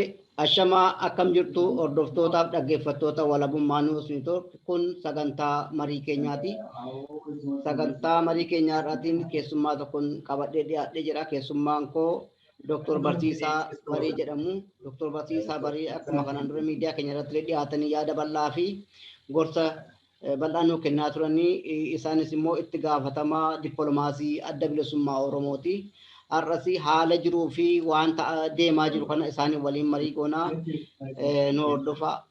Akkam jirtu hordoftootaaf dhaggeeffattoota Walabummaa News Network kun sagantaa marii keenyaati. Sagantaa marii keenyaa irraatiin keessummaa tokkoon qabadhee dhiyaadhee jira. Keessummaan koo Dr. Barsiisaa Barii jedhamu. Dr. Barsiisaa Barii akkuma kanaan dura miidiyaa keenya irratti dhiyaatanii yaada bal'aa fi gorsa bal'aa nuu kennaa turanii isaanis immoo itti gaafatamaa dippiloomaasii adda bilisummaa Oromooti. Har'as haala jiruu fi waan deemaa jiru kana isaanii waliin marii goonaa nu hordofaa.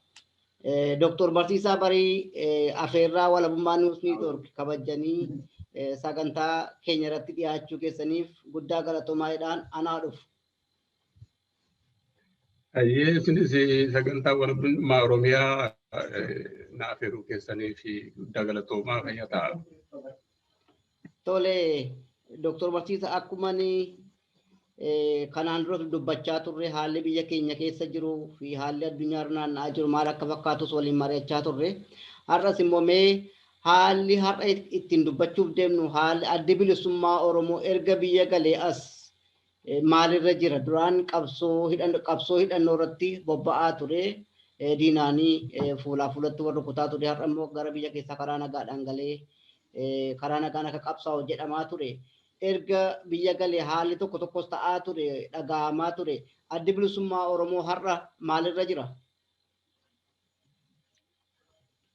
Dr. Barsiisaa Barii afeerraa Walabummaa News Network kabajanii sagantaa keenya irratti dhiyaachuu keessaniif guddaa galatoomaadhaan anaa dhufu. Ayyee isinis sagantaa Walabummaa Oromiyaa na afeeruu keessanii fi guddaa galatoomaa fayyaa ta'a. Tole. Dr. Barsiisaa akkuma kanaan dura dubbachaa turre haalli biyya keenya keessa jiruu fi haalli addunyaa irra naanna'aa jiru maal akka fakkaatus waliin mari'achaa turre. Har'as immoo mee haalli har'a ittiin dubbachuuf deemnu haalli addi bilisummaa Oromoo erga biyya galee as maalirra jira? Duraan qabsoo hidhannoo irratti bobba'aa ture. Diinaanii fuulaa fuulatti warra rukutaa ture. Har'a immoo gara biyya keessaa karaa nagaadhaan galee karaa nagaan akka qabsaa'u jedhamaa ture. Erga biyya galee haalli tokko tokkos ta'aa ture, dhaga'amaa ture. Addi bilisummaa Oromoo har'a maalirra jira?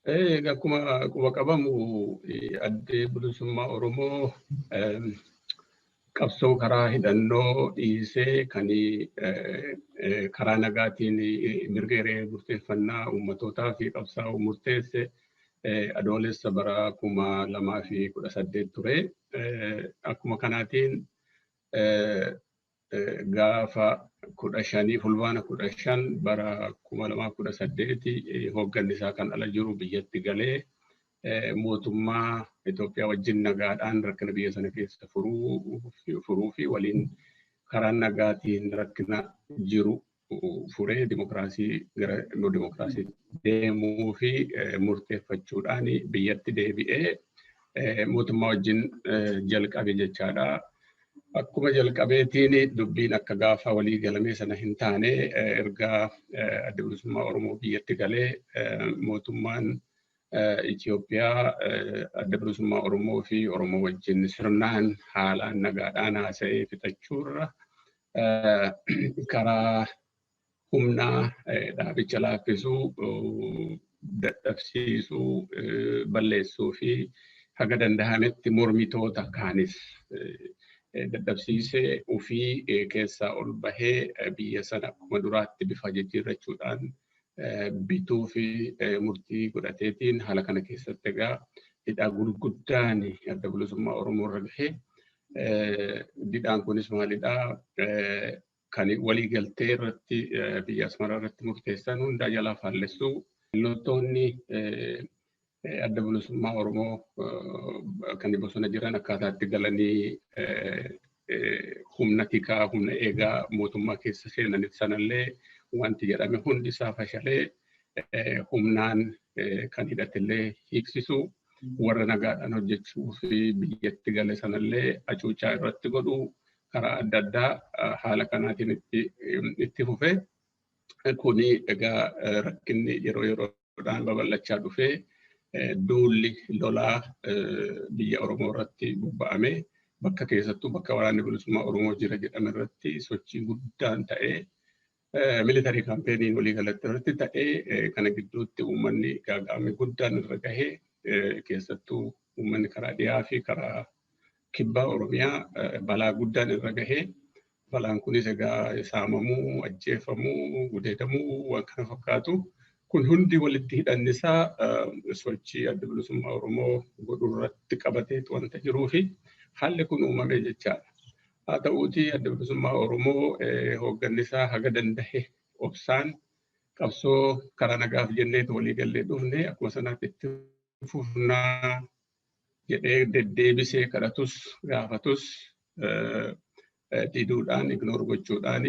Akkuma quba qabamu addi bilisummaa Oromoo qabsoo karaa hidhannoo dhiisee kan karaa nagaatiin mirga hiree murteeffannaa uummatootaa fi qabsaa'uu murteesse adoolessa bara 2018 ture. Akkuma kanaatiin gaafa 15 fulbaana 15 bara 2018 hoogganni isaa kan ala jiru biyyatti galee mootummaa Itoophiyaa wajjin nagaadhaan rakkina biyya sana keessa furuu fi waliin karaa nagaatiin rakkina jiru furee dimokiraasii gara dimokiraasii deemuu fi murteeffachuudhaan biyyatti deebi'ee mootummaa wajjin jalqabe jechaadha. Akkuma jalqabeetiin dubbiin akka gaafa walii galamee sana hin taane erga adda bilisummaa Oromoo biyyatti galee mootummaan Itoophiyaa adda bilisummaa Oromoo fi Oromoo wajjin sirnaan haalaan nagaadhaan haasa'ee fixachuurra karaa humnaa dhaabicha laaffisuu, dadhabsiisuu, balleessuu fi haga danda'ametti mormitoota kaanis dadhabsiisee ofii keessaa ol bahee biyya sana akkuma duraatti bifa jijjiirrachuudhaan bituu fi murtii godhateetiin haala kana keessatti egaa hidhaa gurguddaan adda bilisummaa Oromoo irra gahee. Didhaan kunis maalidhaa? Kan waliigaltee irratti biyya Asmaraa irratti murteessan hundaa jalaa faallessuu, loltoonni Adda Bilisummaa Oromoo kan bosona jiran akkaataa itti galanii humna tikaa, humna eegaa mootummaa keessa seenaniif sanallee wanti jedhame hundi isaa fashalee, humnaan kan hidhatellee hiiksisu, warra nagaadhaan hojjechuu fi biyyatti gale sanallee hacuuccaa irratti godhu, karaa adda addaa haala kanaatiin itti fufe. Kuni egaa rakkinni yeroo yeroodhaan babal'achaa dhufee, duulli lolaa biyya Oromoo irratti bobba'ame, bakka keessattuu bakka Waraanni Bilisummaa Oromoo jira jedhame irratti sochii guddaan ta'ee, military campaign walii galatti irratti ta'ee, kana gidduutti uummanni gaaga'ame guddaan irra gahee, keessattuu uummanni karaa dhiyaa fi karaa kibbaa Oromiyaa balaa guddaan irra gahee. Balaan kunis egaa saamamuu, ajjeefamuu, gudeedamuu, waan kana fakkaatu. Kun hundi walitti hidhanni isaa sochii Adda Bilisummaa Oromoo godhuu irratti qabateetu wanta jiruu fi haalli kun uumame jechaadha. Haa ta'uutii, Adda Bilisummaa Oromoo hoogganni isaa haga danda'e obsaan qabsoo karaa nagaaf jenneetu walii gallee dhufne, akkuma sanaatti itti fufnaa jedhee deddeebisee kadhatus, gaafatus, diduudhaan, ignore gochuudhaan,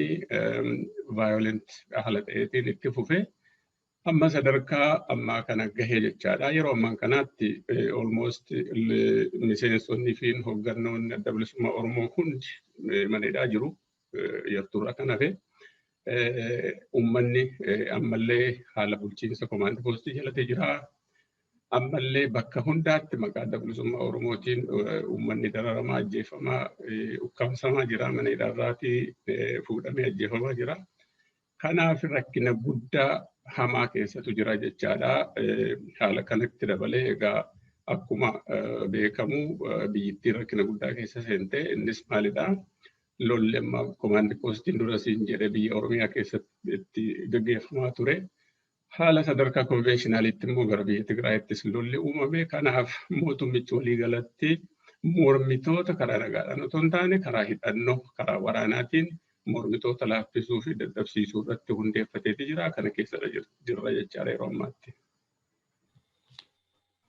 violent haala ta'eetiin itti fufe. Amma sadarkaa ammaa kana gahee jechaadha. Yeroo ammaa kanaatti almost miseensonni fi hooggannoonni Adda Bilisummaa Oromoo hundi mana hidhaa jiru. Yartuurraa kan hafe. Uummanni ammallee haala bulchiinsa command post jalatee jira. Ammallee bakka hundaatti maqaa Adda Bilisummaa Oromootiin uummanni dararamaa, ajjeefamaa, ukkaamsamaa jira. Mana hidhaarraatii fuudhamee ajjeefamaa jira. Kanaaf rakkina guddaa hamaa keessatu jira jechaadha. Haala kanatti dabalee egaa akkuma beekamu biyyittiin rakkina guddaa keessa seente. Innis maalidhaa? Lolli amma command postiin dura siin jedhee biyya Oromiyaa keessatti gaggeeffamaa ture. Haala sadarkaa conventionalitti immoo gara biyya Tigraayittis lolli uumame. Kanaaf mootummichi waliigalatti mormitoota karaa nagaadhaan otoo hin taane karaa hidhannoo, karaa waraanaatiin mormitoota laaffisuu fi dadhabsiisuu irratti hundeeffateeti jira. Kana keessa jirra jechaadha yeroo ammaatti.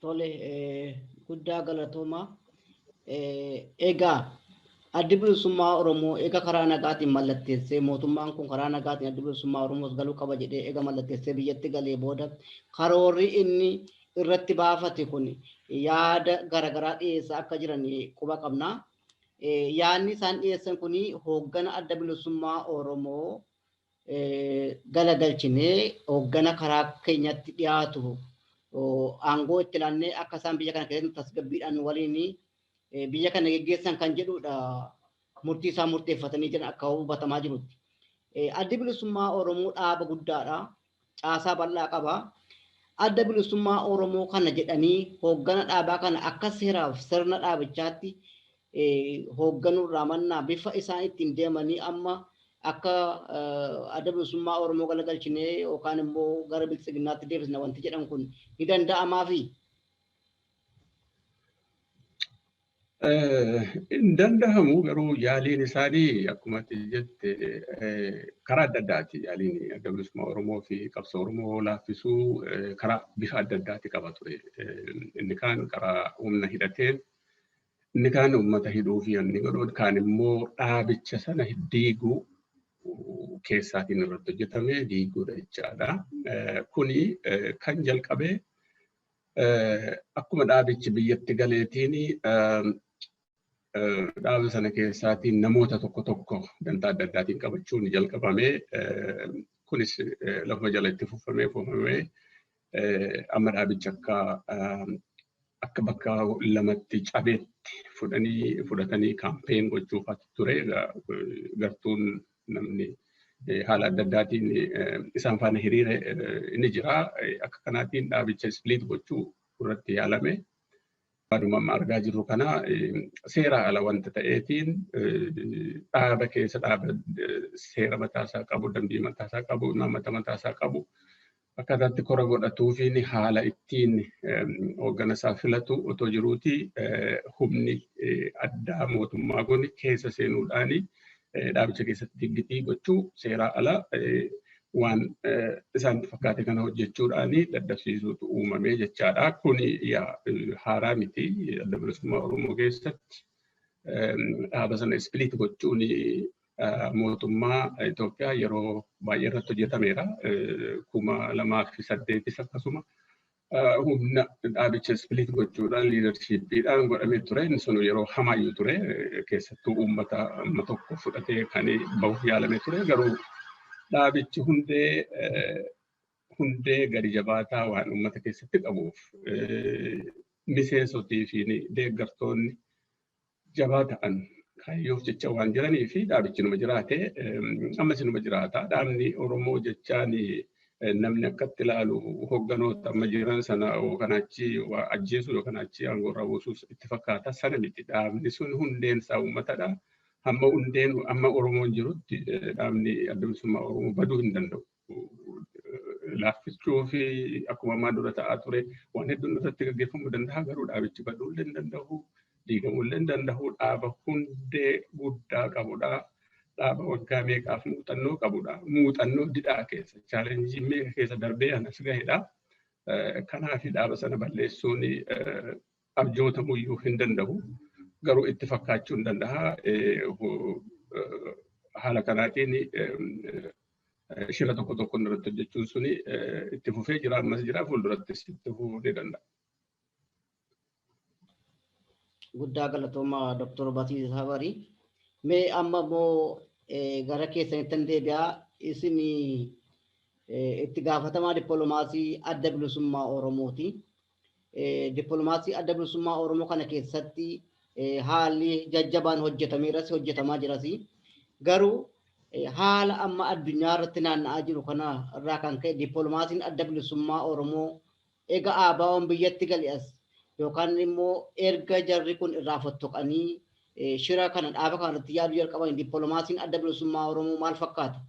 Tole, guddaa galatooma. Egaa Addi Bilisummaa Oromoo eega karaa nagaatiin mallatteessee, mootummaan kun karaa nagaatiin Addi Bilisummaa Oromoos galuu qaba jedhee eega mallatteessee biyyatti galee booda, karoorri inni irratti baafate kun yaada garaagaraa dhiyeessaa akka jiran quba qabna. Yaadni isaan dhiyeessan kun hooggana Adda Bilisummaa Oromoo galagalchinee hooggana karaa keenyatti dhiyaatu aangoo itti laannee akka isaan biyya kana keessatti tasgabbiidhaan waliin biyya kana geggeessan kan jedhudha, murtii isaa murteeffatanii jiran akka hubatamaa jirutti. Addi Bilisummaa Oromoo dhaaba guddaadha. Caasaa bal'aa qaba. Adda Bilisummaa Oromoo kana jedhanii hooggana dhaabaa kana akka seeraaf sirna dhaabichaatti hoogganuurraa mannaa, bifa isaan ittiin deemanii amma akka Adda Bilisummaa Oromoo galagalchinee yookaan immoo gara Biltsiginnaatti deebisna wanti jedhan kun ni danda'amaafi? Hin danda'amu, garuu yaaliin isaanii akkuma ati jette karaa adda addaati. Yaaliin Adda Bilisummaa Oromoo fi qabsoo Oromoo laaffisuu karaa bifa adda addaati qaba ture. Inni kaan karaa humna hidhateen, inni kaan uummata hidhuu fi inni godhuun, kaan immoo dhaabicha sana diiguu keessaatiin irratti hojjetame diiguudha jechaadha. Kuni kan jalqabee akkuma dhaabichi biyyatti galeetiin dhaaba sana keessaatiin namoota tokko tokko dantaa adda addaatiin qabachuun jalqabame. Kunis lafuma jala itti fufamee fufamee amma dhaabichi akka bakka lamatti cabeetti fudhatanii campaign gochuufaatu ture. Gartuun namni haala adda addaatiin isaan faana hiriire inni jira. Akka kanaatiin dhaabicha split gochuu irratti yaalame. Waanuma amma argaa jirru kana seera ala wanta ta'eetiin dhaaba keessa, dhaaba seera mataasaa qabu, dambii mataasaa qabu, imaammata mataasaa qabu, akkaataatti kora godhatuu fi haala ittiin hooggana isaa filatu otoo jiruuti, humni addaa mootummaa kun keessa seenuudhaani Dhaabicha keessatti diggitii gochuu seeraa ala waan isaan fakkaate kana hojjechuudhaan daddabsiisuutu uumamee jechaadha. Kun haaraa miti. Adda Bilisummaa Oromoo keessatti dhaaba sana split gochuun mootummaa Itoophiyaa yeroo baay'ee irratti hojjetameera. 2008s akkasuma humna dhaabicha split gochuudhaan leadershipiidhaan godhamee ture. Inni sun yeroo hamaayyuu ture. Keessattuu uummata amma tokko fudhatee kan bahuuf yaalamee ture. Garuu dhaabichi hundee gadi jabaataa waan uummata keessatti qabuuf, miseensotii fi deeggartoonni jabaa ta'an kaayyoof jecha waan jiranii fi dhaabichi numa jiraate, ammas numa jiraata. Dhaabni Oromoo jechaan namni akkatti ilaalu hogganoota amma jiran sana yookaan achi ajjeesuu yookaan achi aangoo irraa buusuus itti fakkaata, sana miti. Dhaabni sun hundeen isaa uummatadha. Hamma hundeen amma Oromoon jirutti dhaabni Adda Bilisummaa Oromoo baduu hin danda'u. Laaffisuu fi akkuma ammaa dura ta'aa ture waan hedduun irratti gaggeeffamuu danda'a, garuu dhaabichi baduu illee hin danda'u. Diigamuu illee hin danda'u. Dhaaba hundee guddaa qabudha. Dhaaba waggaa meeqaaf muuxannoo qabudha. Muuxannoo didhaa keessa, challenge meeqa keessa darbee anas gahedha. Kanaaf dhaaba sana balleessuun abjootamuyyuu hin danda'u. Garuu itti fakkaachuu hin danda'a. Haala kanaatiin shira tokko tokko irratti hojjechuun suni itti fufee jira, ammas jira, fuuldurattis itti fufuu ni danda'a. Guddaa galatooma, Dr. Basiisaa Barii. Mee amma immoo gara keessanitti deebi'aa. Isin itti gaafatamaa dippiloomaasii Adda Bilisummaa Oromooti. Dippiloomaasii Adda Bilisummaa Oromoo kana keessatti haalli jajjabaan hojjetameeras, hojjetamaa jiras. Garuu haala amma addunyaa irratti naanna'aa jiru kana irraa kan ka'e dippiloomaasiin Adda Bilisummaa Oromoo egaa ABO'n biyyatti gale as yookaan immoo erga jarri kun irraa fottoqanii shira kana dhaaba kana irratti yaaduu jalqaban dippiloomaasiin Adda Bilisummaa Oromoo maal fakkaata?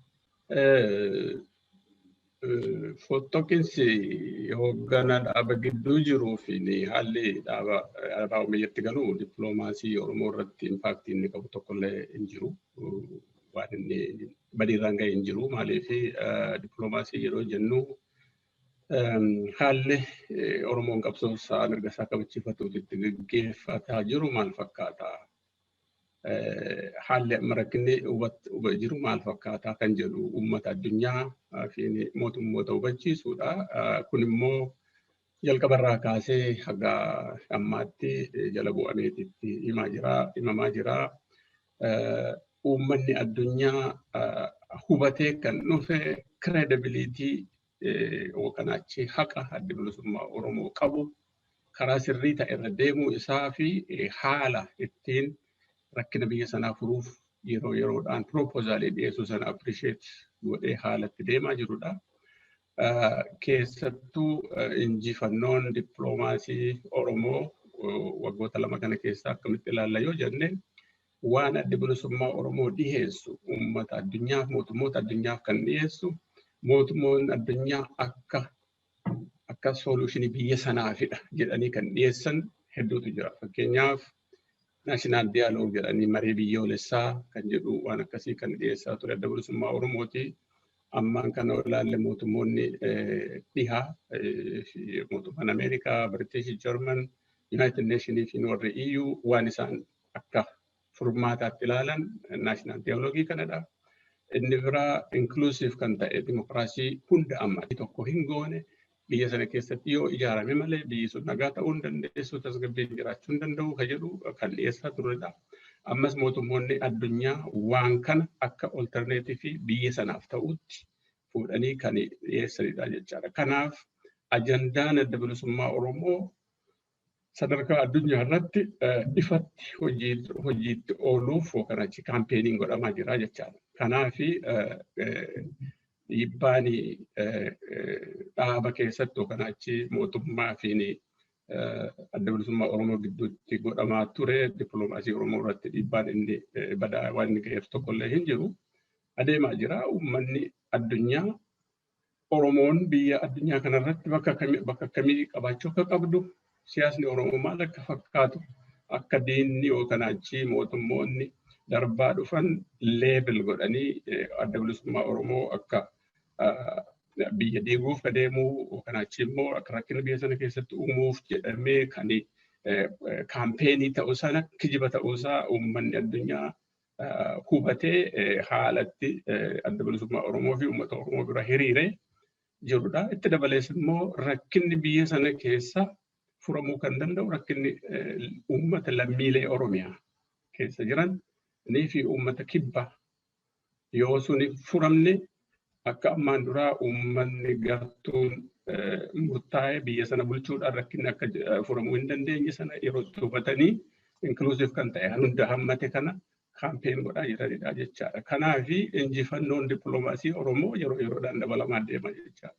Fottoqinsi hooggana dhaaba gidduu jiruu fi haalli dhaaba dhaabaa biyyatti galu dippiloomaasii Oromoo irratti impact inni qabu tokkollee hin jiru. Waan inni badiirraan ga'e hin jiru. Maaliif, dippiloomaasii yeroo jennu haalli Oromoon qabsoo isaa mirga isaa kabachiifatuuf itti gaggeeffataa jiru maal fakkaata? Haalli amma rakkinni jiru maal fakkaata kan jedhu uummata addunyaa fi mootummoota hubachiisuudha. Kun immoo jalqabarraa kaasee haga ammaatti jala bu'ameetitti himaa jira, himamaa jira. Uummanni addunyaa hubatee kan dhufe credibility yookaan achi haqa Adda Bilisummaa Oromoo qabu karaa sirrii ta'e irra deemuu isaa fi haala ittiin rakkina biyya sanaa furuuf yeroo yeroodhaan proposalii dhiyeessuu sana appreciate godhee haalatti deemaa jirudha. Keessattuu injifannoon dippiloomaasii Oromoo waggoota 2 kana keessa akkamitti ilaalla yoo jenne, waan Adda Bilisummaa Oromoo dhiyeessu uummata addunyaaf, mootummoota addunyaaf kan dhiyeessu, mootummoonni addunyaa akka solutionii biyya sanaafidha jedhanii kan dhiyeessan hedduutu jira. Fakkeenyaaf, national dialogue jedhanii marii biyyoolessaa kan jedhu waan akkasii kan dhiyeessaa ture Adda Bilisummaa Oromooti. Ammaan kana ilaalle mootummoonni dhihaa, mootummaan Ameerikaa, British, German, United Nations fi warri EU waan isaan akka furmaataatti ilaalan national dialogue kanadha. Inni biraa inclusive kan ta'e dimokiraasii hunda amma tokko hin goone biyya sana keessatti yoo ijaarame malee biyyi sun nagaa ta'uu hin dandeessu, tasgabbiin jiraachuu hin danda'u kan jedhu kan dhiyeessaa turedha. Ammas mootummoonni addunyaa waan kana akka alternative biyya sanaaf ta'utti fuudhanii kan dhiyeessanidha jechaadha. Kanaaf ajandaan Adda Bilisummaa Oromoo sadarkaa addunyaa irratti ifatti hojiitti ooluuf yookaan achi campaigniin godhamaa jira jechaadha. Kanaaf dhiibbaan dhaaba keessatti yookaan achi mootummaa fi Adda Bilisummaa Oromoo gidduutti godhamaa ture dippiloomaasii Oromoo irratti dhiibbaan inni badaa waan inni ga'eef tokkollee hin jiru. Adeemaa jira. Uummanni addunyaa Oromoon biyya addunyaa kanarratti bakka akkamii qabaachuu akka qabdu, siyaasni Oromoo maal akka fakkaatu, akka diinni yookaan achi mootummoonni darbaa dhufan label godhanii Adda Bilisummaa Oromoo akka biyya diiguuf adeemuu, kanaachi immoo akka rakkina biyya sana keessatti uumuuf jedhamee kan campaign ta'uu sana kijiba ta'uusaa uummanni addunyaa hubatee haalatti Adda Bilisummaa Oromoo fi uummata Oromoo bira hiriiree jirudha. Itti dabalees immoo rakkinni biyya sana keessa furamuu kan danda'u rakkinni uummata lammiilee Oromiyaa keessa jiran fi uummata kibbaa yoo suni furamne, akka ammaan duraa uummanni gartuun murtaa'ee biyya sana bulchuudhaan rakkinni akka furamuu hin dandeenye sana yeroo itti hubatanii inclusive kan ta'e hunda hammate kana campaign godhaa jiranidha jechaadha. Kanaafi injifannoon dippiloomaasii Oromoo yeroo yeroodhaan dabalamaa deema jechaadha.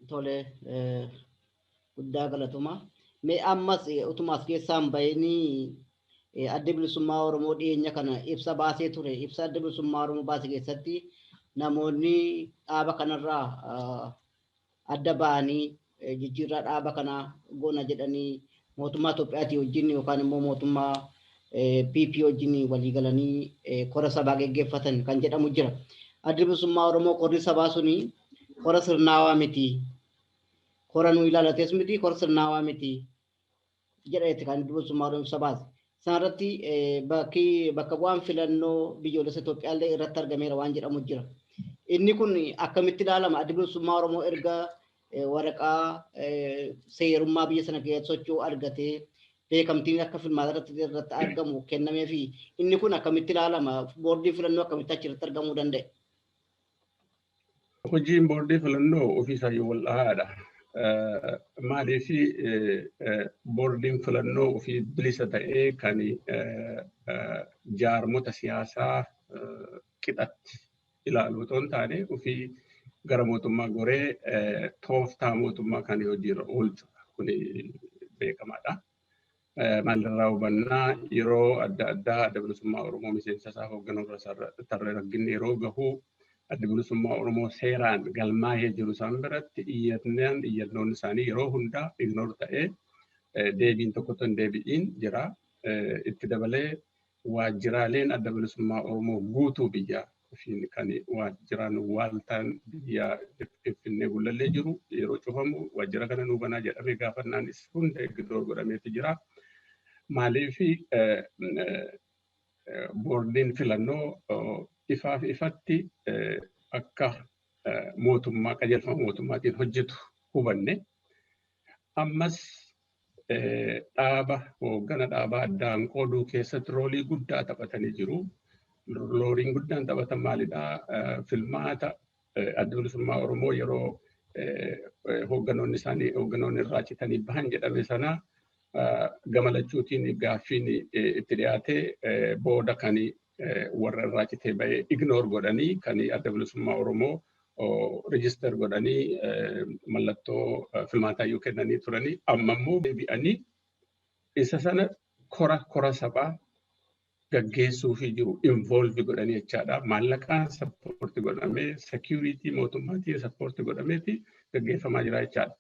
Tole, guddaa galatuma. Mee ammas utuma as keessaan bahanii, Adda Bilisummaa Oromoo dhiyeenya kana ibsa baasee ture. Ibsa Adda Bilisummaa Oromoo baase keessatti namoonni dhaaba kanarraa adda ba'anii jijjiirraa dhaaba kanaa goona jedhanii mootummaa Itoophiyaatii wajjin yookaan immoo mootummaa PP wajjin walii galanii kora sabaa geggeeffatan kan jedhamu jira. Adda Bilisummaa Oromoo korri sabaa suni kora sirnaawaa miti. Kora nu ilaalates miti, kora sirnaawaa miti jedheeti kan Adda Bilisummaa Oromoo ibsa baase. Sanarratti bakki bakka bu'aan filannoo biyyoolessa Itoophiyaa illee irratti argameera waan jedhamu jira. Inni kun akkamitti ilaalama? Adda Bilisummaa Oromoo erga waraqaa seerummaa biyya sana keessatti socho'uu argatee, beekamtiin akka filmaata irratti argamu kennamee fi inni kun akkamitti ilaalama? Boordii filannoo akkamitti achirratti argamuu danda'e? Hojiin boordii filannoo ofiisaayyuu wal dhahaadha. Maaliif boordiin filannoo ofii bilisa ta'ee kan jaarmota siyaasaa qixatti ilaalu otoo hin taane, ofii gara mootummaa goree tooftaa mootummaa kan hojiirra oolchudha. Kuni beekamaadha. Maalirraa hubannaa? Yeroo adda addaa Adda Bilisummaa Oromoo miseensa isaa hoogganuu tarree rakkinni yeroo gahu, Adda Bilisummaa Oromoo seeraan galmaa'ee jiru isaan biratti iyyannaan iyyannoon isaanii yeroo hundaa ignore ta'ee deebiin tokko hin deebi'iin jira. Itti dabalee waajjiraaleen Adda Bilisummaa Oromoo guutuu biyyaa ofiin kan waajjiraan waaltaan biyya Finfinnee Gullallee jiru yeroo cufamu, waajjira kana nuu banaa jedhamee gaafannaanis hunda ignore godhameeti jira. Maaliif boordiin filannoo ifaaf ifatti akka mootummaa qajeelfama mootummaatiin hojjetu hubanne. Ammas dhaaba hooggana dhaabaa addaan qooduu keessatti role guddaa taphatanii jiru. Roleiin guddaan taphatan maalidhaa? Filmaata Adda Bilisummaa Oromoo yeroo hoogganoonni isaanii hoogganoonni irraa citanii bahan jedhame sana gama lachuutiin gaaffiin itti dhiyaate, booda kan warra irraa citee bahee ignore godhanii kan Adda Bilisummaa Oromoo register godhanii mallattoo filmaataayyuu kennanii turanii, amma immoo deebi'anii isa sana kora sabaa gaggeessuufii jiru involve godhanii jechaadha. Maallaqaan support godhamee, security mootummaatiin support godhameeti gaggeeffamaa jira jechaadha.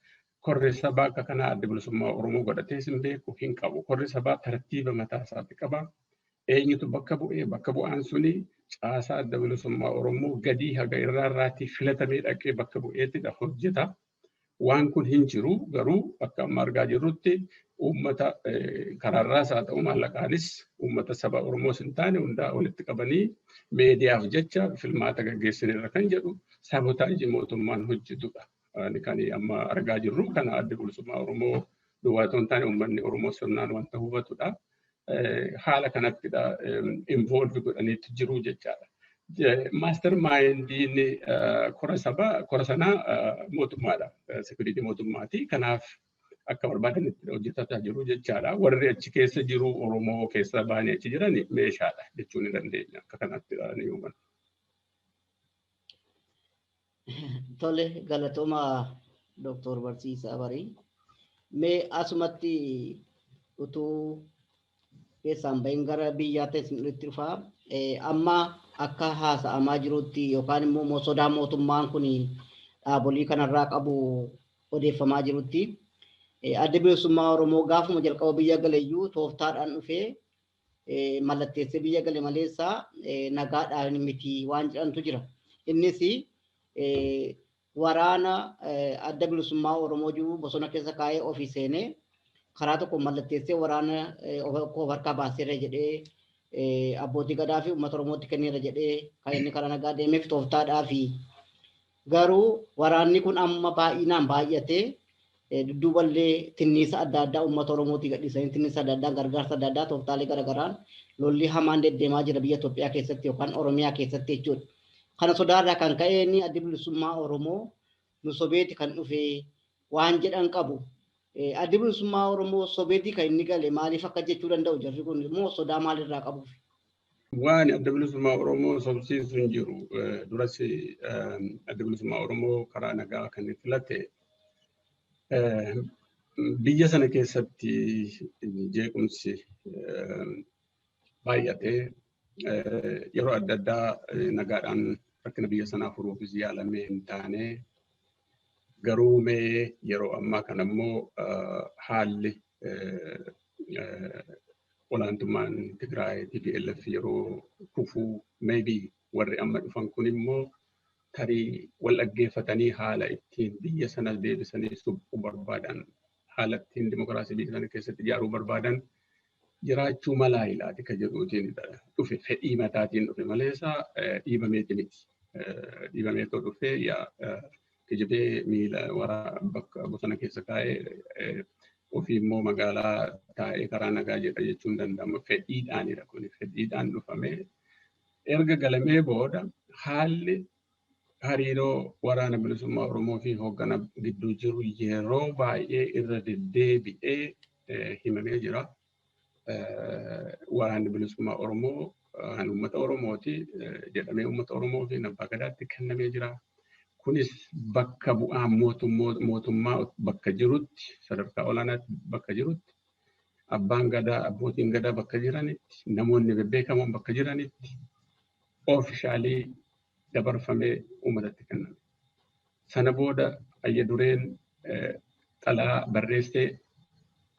Korri sabaa akka kanaa Adda Bilisummaa Oromoo godhatees hin beeku, hin qabu. Korri sabaa tartiiba mataa isaatti qaba. Eenyutu bakka bu'ee, bakka bu'aan suni caasaa Adda Bilisummaa Oromoo gadii haga irraa irraatii filatamee dhaqee bakka bu'eetidha hojjeta. Waan kun hin jiru garuu akka amma argaa jirrutti uummata karaarraas haa ta'u maallaqaanis uummata saba Oromoos hin taane hundaa walitti qabanii meediyaaf jecha filmaata gaggeessinirra kan jedhu sabotage mootummaan hojjetudha. Kan amma argaa jirru kana Adda Bilisummaa Oromoo duwwaa otoo hin taane uummanni Oromoo sirnaan wanta hubatudha. Haala kanattidha involve godhaniitu jiru jechaadha. Master mindiin kora sabaa kora sanaa mootummaadha. Security mootummaati. Kanaaf akka barbaadanitti hojjetataa jiru jechaadha. Warri achi keessa jiru, Oromoo keessa bahanii achi jiran, meeshaadha jechuu ni dandeenya. Akka kanatti ni hubanna. Tole, galatooma Dooktor Barsiisaa Barii. Mee asumatti utuu keessaan bahin gara biyyaatti isin dhufaa. Amma akka haasa'amaa jirutti yookaan immoo sodaa mootummaan kun dhaabolii kanarraa qabu odeeffamaa jirutti Adda Bilisummaa Oromoo gaafuma jalqaba biyya galeyyuu tooftaadhaan dhufee mallatteessee biyya gale maleessaa nagaadhaan miti waan jedhantu jira. Innis waraana Adda Bilisummaa Oromoo jiru bosona keessa kaa'ee ofii seenee karaa tokko mallatteessee waraana of harkaa baaseera jedhee, abbootii gadaa fi uummata Oromootti kenneera jedhee kan inni karaa nagaa deemeef tooftaadhaa fi garuu waraanni kun amma baay'inaan baay'atee dudduuballee tinniisa adda addaa uummata Oromootii gadhiisanii, tinniisa adda addaa, gargaarsa adda addaa, tooftaalee garaagaraan lolli hamaan deddeemaa jira biyya Itoophiyaa keessatti yookaan Oromiyaa keessatti jechuudha. Kana sodaarraa kan ka'e inni Addi Bilisummaa Oromoo nu sobeeti kan dhufe waan jedhan qabu. Addi Bilisummaa Oromoo sobeeti kan inni gale maaliif akka jechuu danda'u jarri kun immoo sodaa maalirraa qabuuf? Waan Adda Bilisummaa Oromoo sobsiisu hin jiru. Duras Adda Bilisummaa Oromoo karaa nagaa kan filate biyya sana keessatti jeequmsi baay'atee, yeroo adda addaa nagaadhaan rakkina biyya sanaa furuufis yaalamee hin taane, garuu mee yeroo ammaa kana immoo haalli olaantummaan Tigraay TPLF yeroo kufuu, maybe warri amma dhufan kun immoo tarii wal dhaggeeffatanii haala ittiin biyya sana deebisanii suphuu barbaadan, haala ittiin dimokiraasii biyya sana keessatti ijaaruu barbaadan jiraachuu malaa ilaati ka jedhuutiin dhufe, fedhii mataatiin dhufe maleessa dhiibameeti miti. Dhiibameetoo dhufe yaa kijibee miila waraa bakka bosona keessa kaa'ee ofii immoo magaalaa taa'ee karaa nagaa jedha jechuun danda'ama. Fedhiidhaanidha kun, fedhiidhaan dhufamee erga galamee booda haalli hariiroo Waraana Bilisummaa Oromoo fi hooggana gidduu jiru yeroo baay'ee irra deddeebi'ee himamee jira. Waraanni Bilisummaa Oromoo kan uummata Oromooti jedhamee uummata Oromoo fi abbaa gadaatti kennamee jira. Kunis bakka bu'aa mootummaa bakka jirutti, sadarkaa olaanaatti bakka jirutti, abbaan gadaa, abbootiin gadaa bakka jiranitti, namoonni bebbeekamoon bakka jiranitti officially dabarfamee uummatatti kenname. Sana booda ayya dureen xalaa barreessee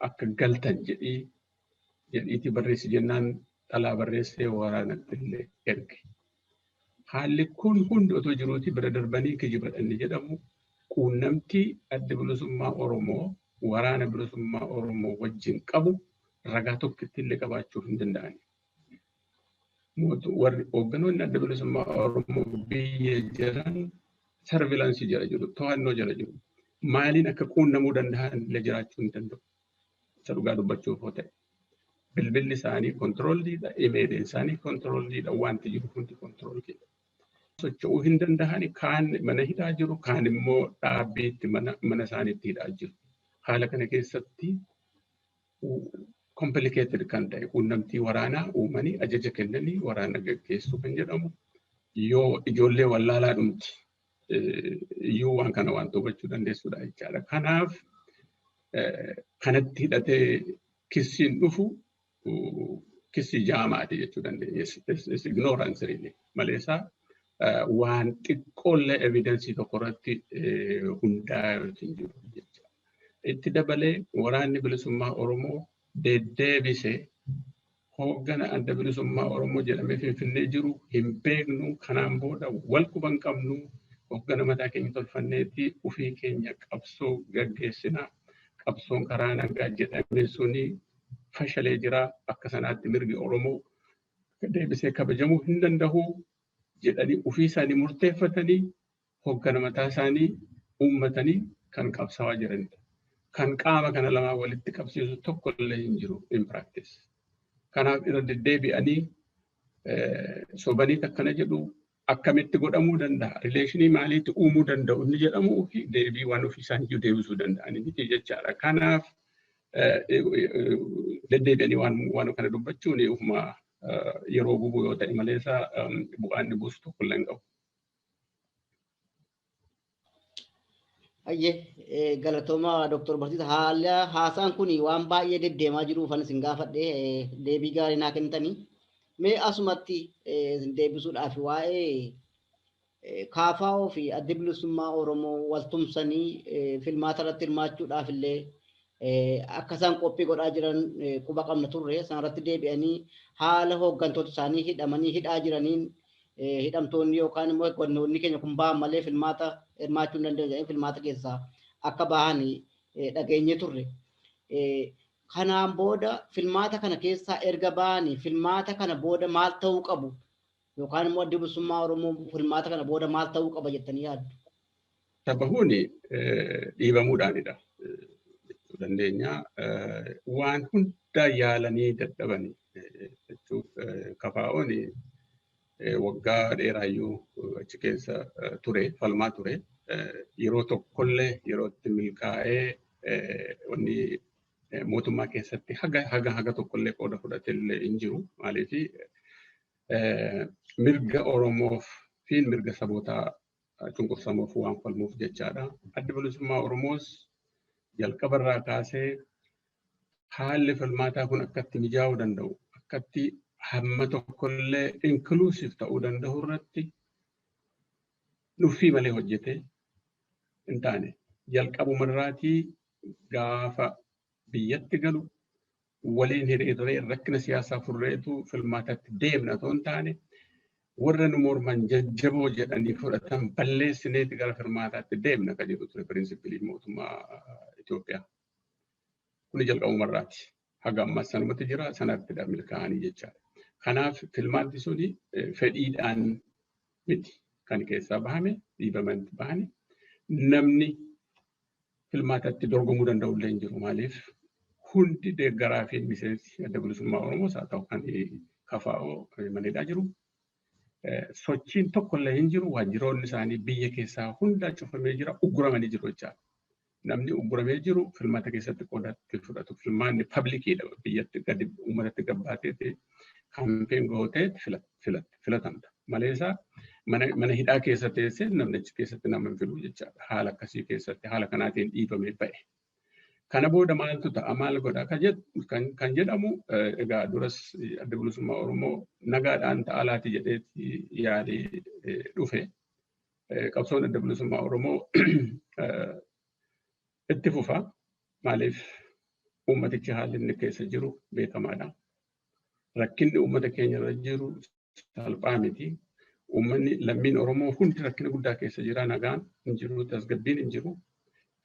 akka galtan jedhii jedhiitii barreessi jennaan xalaa barreessee waraanatti illee erge. Haalli kun hundi otoo jiruuti bira darbanii kijiba inni jedhamu quunnamtii Adda Bilisummaa Oromoo Waraana Bilisummaa Oromoo wajjin qabu ragaa tokkitti illee qabaachuu hin danda'ani. Warri hoogganoonni Adda Bilisummaa Oromoo biyya jiran surveillance jala jiru, to'annoo jala jiru. Maaliin akka quunnamuu danda'an illee jiraachuu hin danda'u. Isa dhugaa dubbachuuf yoo ta'e. Bilbilli isaanii controllediidha, imeeliin isaanii controllediidha, wanti jiru hundi controllediidha. Socho'uu hin danda'ani, kaan mana hidhaa jiru, kaan immoo dhaabbiitti mana isaaniitti hidhaa jiru. Haala kana keessatti complicated kan ta'e quunnamtii waraanaa uumanii ajaja kennanii waraana gaggeessuu kan jedhamu yoo ijoollee wallaalaa dhumti iyyuu waan kana waan hubachuu dandeessudha jechaadha. Kanaaf kanatti hidhatee kissiin dhufu kissii jaamaati jechuu dandeenya. It's ignorance really. Maleesaa waan xiqqoollee evidence tokko irratti hundaa'ee hin jiru jecha. Itti dabalee Waraanni Bilisummaa Oromoo deddeebisee hooggana Adda Bilisummaa Oromoo jedhamee Finfinnee jiru hin beeknu, kanaan booda wal quban qabnu, hooggana mataa keenya tolfanneetti ofii keenya qabsoo gaggeessina, qabsoon karaa nagaa jedhame suni fashalee jira, akka sanaatti mirgi Oromoo deebisee kabajamuu hin danda'u jedhanii ofii isaanii murteeffatanii hooggana mataa isaanii uummatanii kan qabsaawaa jiranidha. Kan qaama kana lamaan walitti qabsiisu tokko illee hin jiru in practice. Kanaaf irra deddeebi'anii sobanii akkana jedhu akkamitti godhamuu danda'a? Relation maaliitti uumuu danda'u inni jedhamuu fi deebii waan ofii isaanii deebisuu danda'an miti jechaadha. Kanaaf deddeebi'anii waan kana dubbachuun ofuma yeroo gubuu yoo ta'e malee isaa bu'aan inni buusu tokko illee hin qabu. Ayyee, galatooma Dooktor Barsiisa. Haala haasaan kun waan baay'ee deddeemaa jiruuf ani isin gaafadhe, deebii gaarii naa kennitanii. Mee asumatti isin deebisuudhaaf waa'ee KFO fi Addi Bilisummaa Oromoo wal tumsanii filmaata irratti hirmaachuudhaaf illee Akka isaan qophii godhaa jiran quba qabna turre sanarratti deebi'anii haala hooggantoota isaanii hidhamanii hidhaa jiraniin hidhamtoonni yookaan immoo hooggantoonni keenya kun bahan malee filmaata hirmaachuu hin dandeenye jedhanii filmaata keessaa akka bahan dhageenye turre. Kanaan booda filmaata kana keessaa erga bahanii filmaata kana booda maal ta'uu qabu yookaan immoo Addi Bilisummaa Oromoo filmaata kana booda maal ta'uu qaba jettanii yaaddu? Bahuun dhiibamuudhaanidha. Dandeenya waan hunda yaalanii dadhabanii jechuuf KFO'n waggaa dheeraayyuu achi keessa ture, falmaa ture. Yeroo tokkollee yeroo itti milkaa'ee wanni mootummaa keessatti haga haga haga tokkollee qooda fudhatellee hin jiru. Maaliif mirga Oromoof fi mirga saboota cunqursamoof waan falmuuf jechaadha. Addi Bilisummaa Oromoos jalqabarraa kaasee haalli filmaataa kun akkatti mijaa'uu danda'u, akkatti hamma tokkollee inclusive ta'uu danda'u irratti nuffii malee hojjetee hin taane. Jalqabumarraatii gaafa biyyatti galu waliin hiriirree rakkina siyaasaa furreetu filmaatatti deemna otoo hin taane, warra nu morman jajjaboo jedhanii fudhatan balleessineeti gara filmaataatti deemna kan jedhu ture principle mootummaa Itoophiyaa. Kuni jalqabumarraati. Haga ammas sanumatti jira, sanatti milkaa'anii jechaadha. Kanaaf filmaanti suni fedhiidhaan miti kan keessaa bahame, dhiibamanii bahani. Namni filmaatatti dorgomuu danda'u illee hin jiru. Maaliif hundi deeggaraa fi miseensi Adda Bilisummaa Oromoos haa ta'u kan KFO maneedhaa jiru. Sochiin tokkollee hin jiru. Waajjiroonni isaanii biyya keessaa hundaa cufamee jira. Ugguramanii jiru jechaadha. Namni ugguramee jiru filmaata keessatti qoodatti fudhatu. Filmaanni publiciidha. Biyyatti gadi uummatatti gabbaateeti campaign gootee filatamta. Maleesaa mana hidhaa keessa teessee namni achi keessatti nama hin filu jechaadha. Haala akkasii keessatti haala kanaatiin dhiibamee ba'e. Kana booda maaltu ta'a, maal godha kan jedhamu, egaa duras Adda Bilisummaa Oromoo nagaadhaan ta'a laati jedheeti yaadee dhufe. Qabsoon Adda Bilisummaa Oromoo itti fufa. Maaliif uummatichi haalli inni keessa jiru beekamaadha. Rakkinni uummata keenya irra jiru salphaa miti. Uummanni lammiin Oromoo hundi rakkina guddaa keessa jira. Nagaan hin jiru, tasgabbiin hin jiru.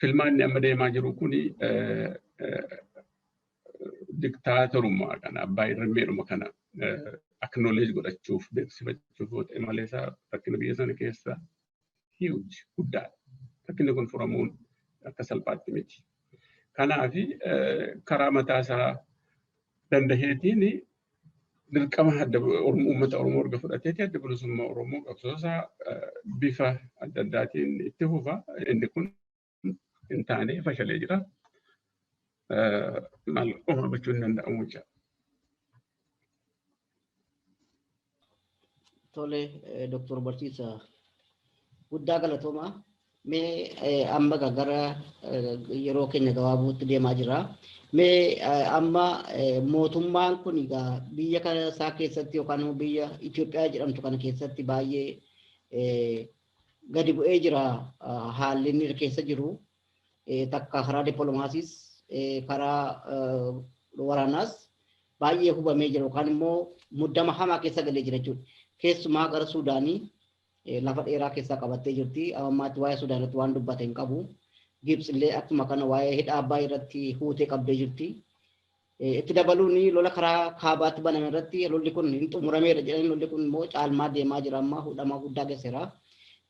Filmaanni amma deemaa jiru kuni diktaatorummaa kana, abbaa irreedhuma kana acknowledge godhachuuf, beeksifachuuf yoo ta'e malee isaa rakkina biyya sana keessa huge guddaadha. Rakkinni kun furamuun akka salphaatti miti. Kanaaf karaa mataa isaa dandaheetiin dirqama uummata Oromoo erga fudhateeti Adda Bilisummaa Oromoo qabsoosaa bifa adda addaatiin itti fufa. Inni kun hin taane, fashalee jira. Maal qofa gochuu hin danda'amu jecha. Tole, Dooktor Barsiisaa, guddaa galatoomaa. Mee amma gara yeroo keenya gabaabuutti deemaa jira. Mee amma mootummaan kun egaa biyya kana isaa keessatti yookaan immoo biyya Itoophiyaa jedhamtu kana keessatti baay'ee gadi bu'ee jira haalli inni keessa jiru. Takka karaa dippiloomaasiis, karaa waraanaas baay'ee hubamee jira yookaan immoo muddama hamaa keessa galee jira jechuudha. Keessumaa gara Suudaanii lafa dheeraa keessaa qabattee jirti. Ammaatti waa'ee Sudaan irratti waan dubbate hin qabu. Gibsi illee akkuma kana waa'ee hidha Abbaay irratti huutee qabdee jirti. Itti dabaluun lola karaa kaabaatti baname irratti lolli kun hin xumurameera jedhanii, lolli kun immoo caalmaa deemaa jira, amma hudhamaa guddaa geesseera.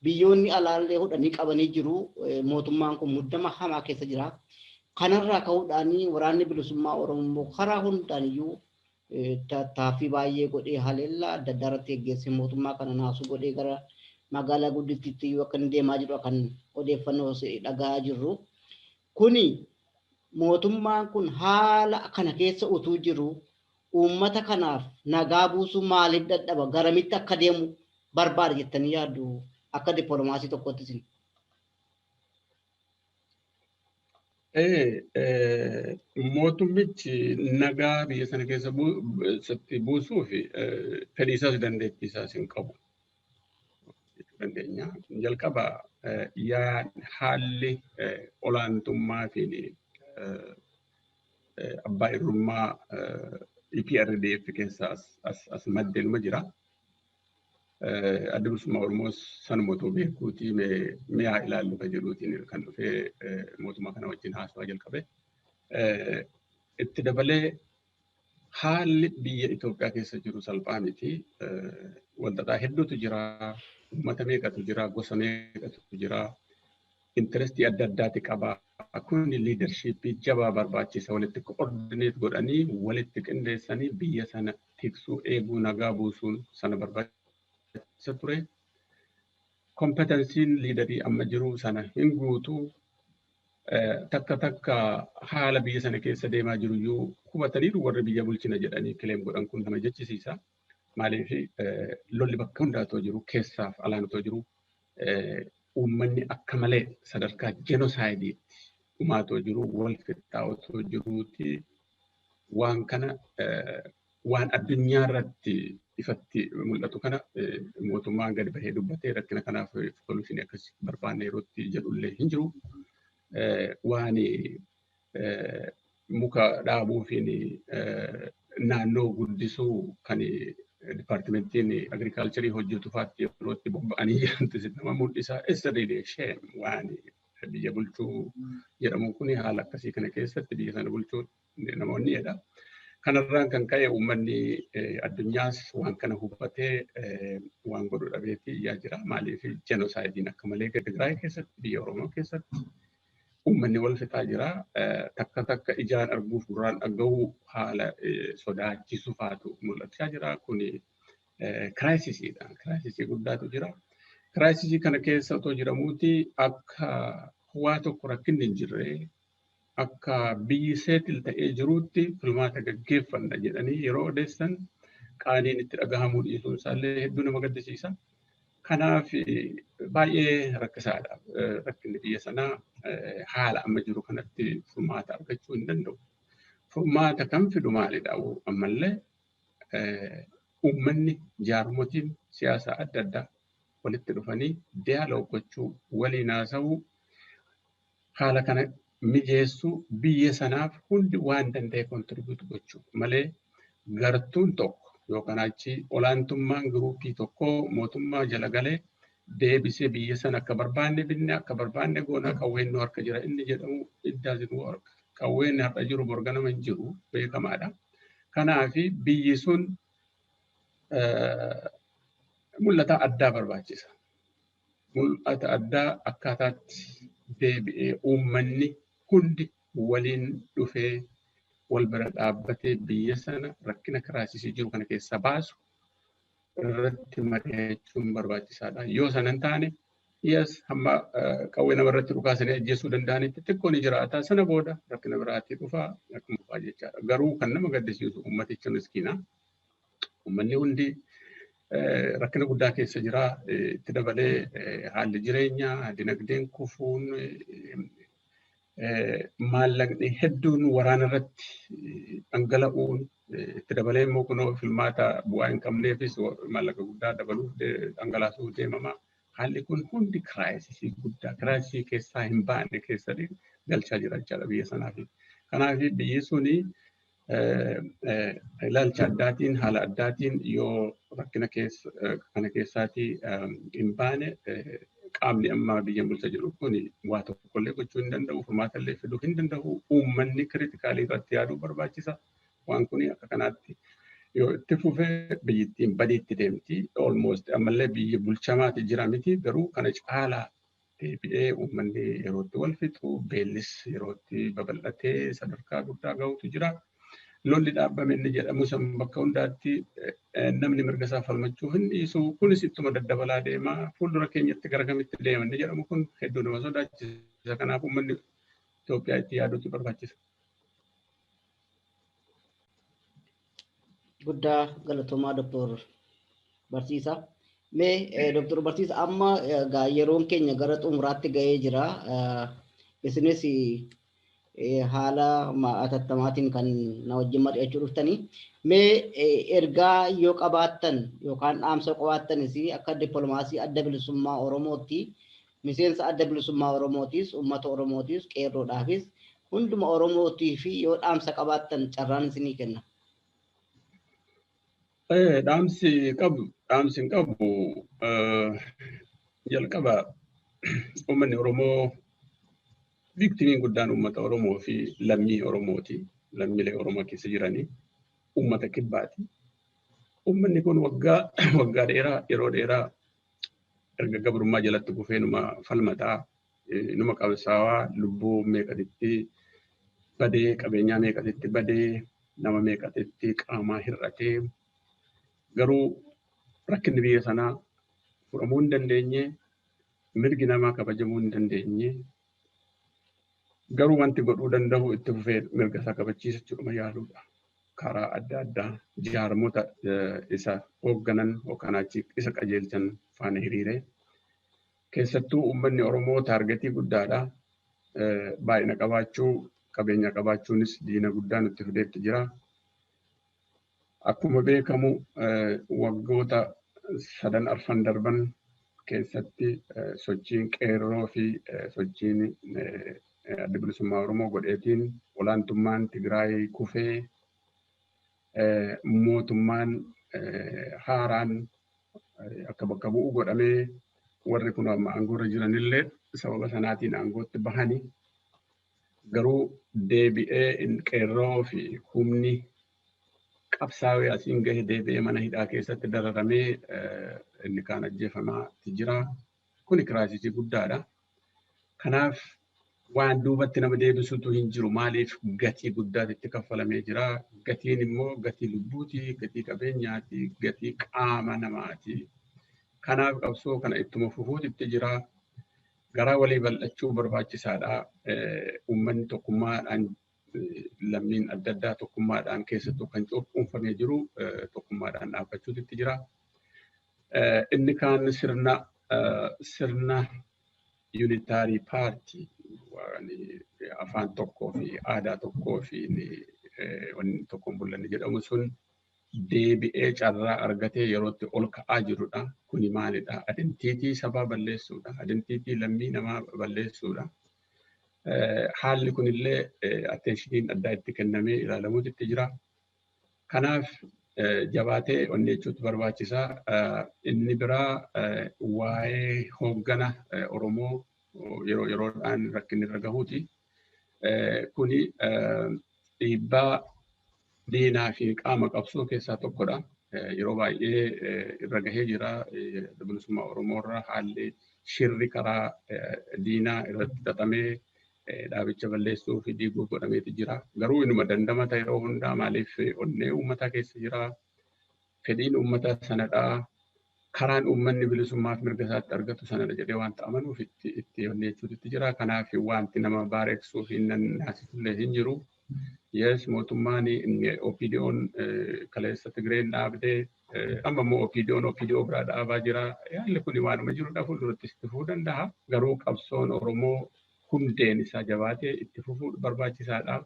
Biyyoonni alaallee hudhanii qabanii jiru. Mootummaan kun muddama hamaa keessa jira. Kanarraa ka'uudhaan Waraanni Bilisummaa Oromoo karaa hundaan iyyuu tattaaffii baay'ee godhee, haleellaa adda addaa irratti geggeessee, mootummaa kana naasuu godhee gara magaalaa guddittiitti iyyuu akka inni deemaa jiru kan odeeffannoo dhaga'aa jirru. Kuni mootummaan kun haala kana keessa utuu jiru uummata kanaaf nagaa buusuu maaliif dadhaba? Garamitti akka deemu barbaada jettanii yaaddu akka dippiloomaasii tokkotti isin? Mootummichi nagaa biyya sana keessatti buusuu fi fedhii isaas dandeettii isaas hin qabu dandeenya. Jalqaba haalli olaantummaa fi Abbaa irrummaa EPRDF keessa as maddeenuma jira. Adda Bilisummaa Oromoos sanuma otoo beekuutii mi'aa ilaallu kan jedhuutiin kan dhufee mootummaa kana wajjin haasawaa jalqabe. Itti dabalee haalli biyya Itoophiyaa keessa jiru salphaa miti. Walxaxaa hedduutu jira. Uummata meeqatu jira? Gosa meeqatu jira? Interestii adda addaati qaba. Kun leadershipii jabaa barbaachisa. Walitti coordinate godhanii, walitti qindeessanii biyya sana tiksuu, eeguu, nagaa buusuun sana barbaachisa ture. Competenceiin leaderii amma jiru sana hin guutuu. Takka takka haala biyya sana keessa deemaa jiru iyyuu hubataniiru warri biyya bulchina jedhanii claim godhan kun nama jechisiisa. Maaliif lolli bakka hundaa otoo jiru, keessaaf alaan otoo jiru, uummanni akka malee sadarkaa genocideiitti dhumaatoo jiru, wal qixxaawatoo jiruuti, waan kana, waan addunyaa irratti ifatti mul'atu kana mootummaan gadi bahee dubbatee rakkina kanaaf solutionii akkas barbaanne yerootti jedhullee hin jiru. Waan muka dhaabuufiin naannoo guddisuu kan departmentiin agricultureii hojjetu faatti yerootti bobba'anii jirantu nama mul'isa. It's a really shame. Waan biyya bulchuu jedhamu kun haala akkasii kana keessatti biyya sana bulchuu namoonni jedha. Kanarraan kan ka'e uummanni addunyaas waan kana hubatee waan godhu dhabeetii iyyaa jira. Maaliif genocideiin akka malee Tigraay keessatti, biyya Oromoo keessatti uummanni wal fixaa jira. Takka takka ijaan arguuf gurraan dhaga'uu haala sodaachisu faatu mul'achaa jira. Kuni crisisiidha. Crisisii guddaatu jira. Crisisii kana keessa otoo jiramuuti akka waa tokko rakkinni hin jirre, akka biyyi settle ta'ee jiruutti filmaata gaggeeffanna jedhanii yeroo odeessan qaaniin itti dhagahamuu dhiisuun isaallee hedduu nama gaddisiisa. Kanaaf baay'ee rakkisaadha. Rakkinni biyya sanaa haala amma jiru kanatti furmaata argachuu hin danda'u. Furmaata kan fidu maalidha? Ammallee uummanni, jaarmotiin siyaasaa adda addaa walitti dhufanii dialogue gochuu, waliin haasa'uu, haala kana mijeessuu, biyya sanaaf hundi waan danda'e contribute gochuu malee gartuun tokko yookaan achi olaantummaan groupii tokkoo mootummaa jala galee deebisee biyya sana akka barbaanne binne, akka barbaanne goonaa, qawween nu harka jira inni jedhamu, it doesn't work. Qawween har'a jiru borganama hin jiru, beekamaadha. Kanaafi biyyi sun mul'ata addaa barbaachisa. Mul'ata addaa akkaataatti deebi'ee uummanni hundi waliin dhufee wal bira dhaabbatee biyya sana rakkina crisisii jiru kana keessa baasu irratti mari'achuun barbaachisaadha. Yoo sana hin taane, yes, hamma qawwee namarratti dhukaasanii ajjeesuu danda'anitti xiqqoo ni jiraata. Sana booda rakkina biraatii dhufa, akkuma dhufaa jechaadha. Garuu kan nama gaddisiisu uummaticha miskiina. Uummanni hundi rakkina guddaa keessa jira. Itti dabalee haalli jireenyaa, dinagdeen kufuun, maallaqni hedduun waraana irratti dhangala'uun, itti dabalee immoo kunoo filmaata bu'aa hin qabneefis maallaqa guddaa dabaluuf dhangalaasuuf deemama. Haalli kun hundi crisisii guddaa, crisisii keessaa hin baane keessa galchaa jira jechaadha biyya sanaaf. Kanaaf biyyi suni ilaalcha addaatiin, haala addaatiin yoo rakkina kana keessaatii hin baane, qaamni amma biyya bulchaa jiru kun waa tokkollee gochuu hin danda'u, furmaata illee fiduu hin danda'u. Uummanni critically irratti yaaduu barbaachisa. Waan kun akka kanaatti yoo itti fufee biyyittiin badiitti deemti. Almost ammallee biyya bulchamaati jira miti, garuu kana caalaa deebi'ee uummanni yerootti wal fixu, beellis yerootti babal'atee sadarkaa guddaa gahutu jira. Lolli dhaabbame inni jedhamu san bakka hundaatti namni mirga isaa falmachuu hin dhiisu. Kunis ittuma daddabalaa deema. Fuuldura keenyatti gara kamitti deema inni jedhamu kun hedduu nama sodaachisa. Kanaaf uummanni Itoophiyaa itti yaaduutu barbaachisa. Guddaa galatoomaa, Doktor Barsiisaa. Mee Doktor Barsiisaa, amma yeroon keenya gara xumuraatti ga'ee jira. Isinis haala atattamaatiin kan na wajjin mari'achuu dhuftanii. Mee ergaa yoo qabaattan yookaan dhaamsa qabaattanis, akka dippiloomaasii Adda Bilisummaa Oromootti, miseensa Adda Bilisummaa Oromootis, uummata Oromootis, qeerroodhaafis Hunduma Oromootii fi yoo dhaamsa qabaattan carraan isinii kenna. Dhaamsi qabu, dhaamsi hin qabu, jalqaba uummanni Oromoo, victimiin guddaan uummata Oromoo fi lammii Oromooti. Lammiilee Oromoo keessa jiranii uummata kibbaati. Uummanni kun waggaa waggaa dheeraa, yeroo dheeraa erga gabrummaa jalatti kufee numa falmataa, numa qabsaawaa, lubbuu meeqatitti badee, qabeenyaa meeqatitti badee, nama meeqatitti qaamaa hir'atee, garuu rakkinni biyya sanaa furamuu hin dandeenye, mirgi namaa kabajamuu hin dandeenye. Garuu wanti godhuu danda'u itti fufee mirga isaa kabachiisachuudhuma yaaluudha. Karaa adda addaa jaarmota isa hoogganan yookaan achi isa qajeelchan faana hiriiree, keessattuu uummanni Oromoo targetii guddaadha. Baay'ina qabaachuu, qabeenya qabaachuunis diina guddaa nutti fideetti jira. Akkuma beekamu waggoota sadan arfan darban keessatti sochiin qeerroo fi sochiin Adda Bilisummaa Oromoo godheetiin olaantummaan Tigraay kufee, mootummaan haaraan akka bakka bu'u godhamee, warri kun amma aangoorra jiranillee sababa sanaatiin aangootti bahanii, garuu deebi'ee qeerroo fi humni qabsaa'ee asiin gahe deebi'ee mana hidhaa keessatti dararamee, inni kaan ajjeefamaa jira. Kuni crisisii guddaadha. Kanaaf waan duubatti nama deebisutu hin jiru. Maaliif? Gatii guddaatu itti kaffalamee jira. Gatiin immoo gatii lubbuuti, gatii qabeenyaati, gatii qaama namaati. Kanaaf qabsoo kana ittuma fufuutu itti jira. Garaa walii bal'achuu barbaachisaadha. Uummanni tokkummaadhaan, lammiin adda addaa tokkummaadhaan, keessattuu kan cuunfamee jiru tokkummaadhaan dhaabbachuutu itti jira. Inni kaan sirna unitary party, afaan tokkoo fi aadaa tokkoo fi wanni tokkoon bullanne jedhamu sun deebi'ee carraa argatee yerootti ol ka'aa jirudha. Kuni maalidha? Identity sabaa balleessuudha. Identity lammii namaa balleessuudha. Haalli kunillee attentioniin addaa itti kennamee ilaalamuutu itti jira. Kanaaf jabaatee onni jechuutu barbaachisaa. Inni biraa waa'ee hooggana Oromoo yeroo yeroodhaan rakkinni irra gahuuti. Kuni dhiibbaa diinaa fi qaama qabsoo keessaa tokkodha. Yeroo baay'ee irra gahee jira. Bilisummaa Oromoo irra haalli shirri karaa diinaa irratti xaxamee dhaabicha balleessuu fi diiguu godhameeti jira. Garuu inuma dandamata yeroo hundaa. Maaliif? Onnee uummataa keessa jira. Fedhiin uummataa sanadha. Karaan uummanni bilisummaa fi mirga isaatti argatu sanadha jedhee wanta amanuuf itti onnee jechuutu jira. Kanaaf wanti nama baareeksuu fi naasisullee hin jiru. Yes, mootummaan OPDO'n kaleessa Tigreen dhaabdee, amma immoo OPDO'n OPDO biraa dhaabaa jira. Yaalli kun waanuma jirudha, fuuldurattis itti fufuu danda'a. Garuu qabsoon Oromoo hundeen isaa jabaatee itti fufuu barbaachisaadha.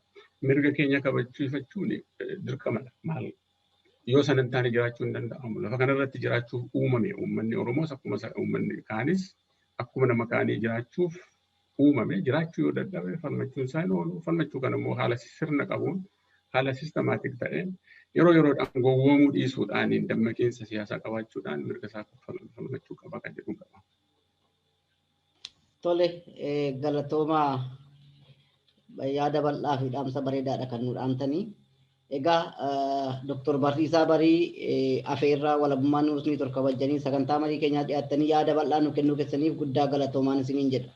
Mirga keenya kabachiifachuun dirqamadha. Maal yoo sana hin taane jiraachuu hin danda'amu. Lafa kanarratti jiraachuuf uumame uummanni Oromoos, akkuma uummanni kaanis akkuma nama kaanii jiraachuuf uumame. Jiraachuu yoo dadhabe falmachuun isaa hin oolu. Falmachuu kana immoo haala sirna qabuun, haala systematic ta'een, yeroo yeroodhaan gowwoomuu dhiisuudhaan, dammaqiinsa siyaasaa qabaachuudhaan mirga isaa falmachuu qaba kan jedhu qaba. Tole, galatoomaa, yaada bal'aa fi dhaamsa bareedaadha kan nu dhaamtanii. Egaa Dr. Barsiisaa Barii, afeerraa Walabummaa News Network kabajanii sagantaa marii keenyaa dhiyaattanii yaada bal'aa nu kennuu keessaniif guddaa galatoomaan isiniin jedha.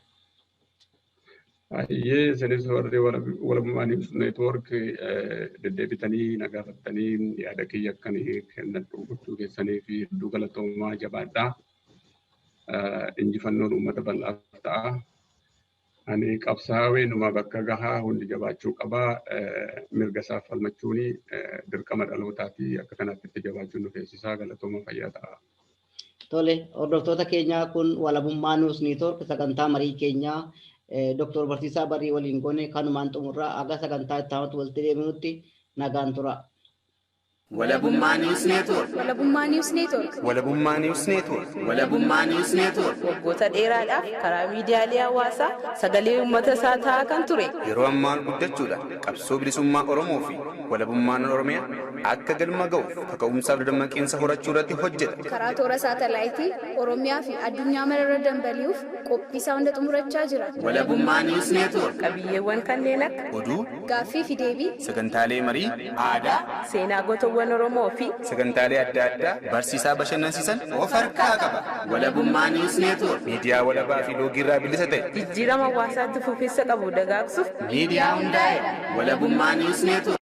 Baay'ee isinis warri Walabummaa News Network deddeebitanii na gaafattanii yaada kiyya akkan kennadhu gochuu keessanii fi hedduu galatoomaa, jabaadhaa. Injifannoon uummata bal'aaf ta'a. Ani qabsaa'ee numa bakka gahaa, hundi jabaachuu qabaa. Mirga isaaf falmachuun dirqama dhalootaati. Akka kanaatti itti jabaachuun nu feesisaa, galatooma, fayyaa ta'a. Tole, hordoftoota keenyaa, kun Walabummaa News Network, sagantaa marii keenyaa Dr. Barsiisaa Barii waliin goone kanumaan xumurraa. Aga sagantaa itti aanutti walitti deebinutti nagaan tura. Walabummaa News Network. Walabummaa News Network. Walabummaa News Network. Walabummaa News Network. Waggoota dheeraadhaaf karaa miidiyaalee hawaasaa sagalee uummata isaa ta'aa kan ture. Yeroo ammaa guddachuudhaan qabsoo bilisummaa Oromoo fi walabummaan Oromiyaa akka galma ga'uuf kaka'umsaaf dadammaqiinsa horachuu irratti hojjeta. Karaa toora saatalaayitii Oromiyaa fi addunyaa mararra dambali'uuf qophii isaa hunda xumurachaa jira. Walabummaa News Network. Qabiyyeewwan kanneen akka Oduu, Gaaffii fi deebii, sagantaalee marii, aadaa, seenaa gootawwan Oromoo fi sagantaalee adda addaa barsiisaa bashannansiisan of harkaa qaba. Walabummaa News Network. Miidiyaa walabaa fi loogiirraa bilisa ta'e. Jijjiirama hawaasaatti fufiinsa qabu dagaagsuuf Miidiyaa hundaa'e. Walabummaa News Network.